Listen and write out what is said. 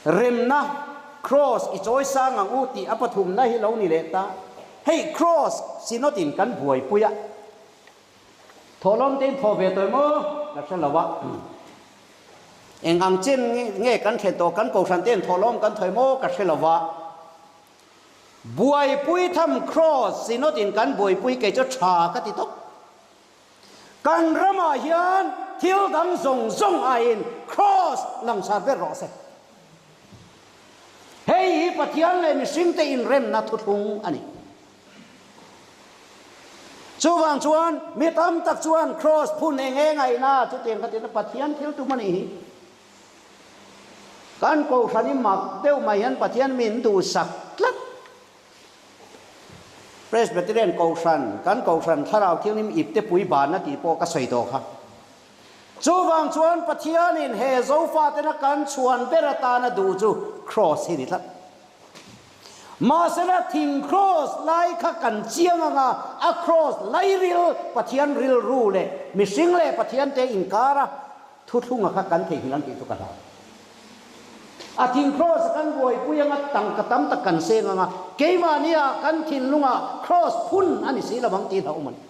Remna Cross i chawi sang ang u tih a pathumna hi lo ni leh ta. Hei Cross Synod in kan buaipui a, thawhlawm te in thaw ve tawh em aw? Ka hre lo a. Eng ang chen nge kan thlen tawh kan kohhran te in thawhlawm kan thaw em aw? Ka hre lo a. Buaipui tham Cross Synod in kan buaipui kei chu tha ka ti tawp. Kan ramah hian thil dang zawng zawng aiin Kraws langsar ber rawh se. Hei hi Pathian leh mihringte inremna thuthlung a ni. Chuvang chuan mi tam tak chuan Kraws phun eng eng aihna chutiang kha tina Pathian thil tum a nih hi. Kan kohhran i mak deuh mai hian Pathian min duhsak tlat. Presbyterian Kohhran, kan Kohhran Thlarau Thianghlim ipte pui banna tih pawh ka sawi tawh kha. Chuvang chuan Pathianin he Zofatena kan chhuan ber atana duh chu Kraws hi ni tlat. Mahsela thing Kraws lai kha kan chiang anga a Kraws lairil Pathian rilru leh mihring leh Pathian te inkara thuthlunga kha kan theihnghilh ang tih chu ka hlau. A thing kraws a kan buaipui anga tangka tam tak kan seng anga keimahnia kan thinlungah kraws phun a ni si lo ang tih hlauh awm a ni.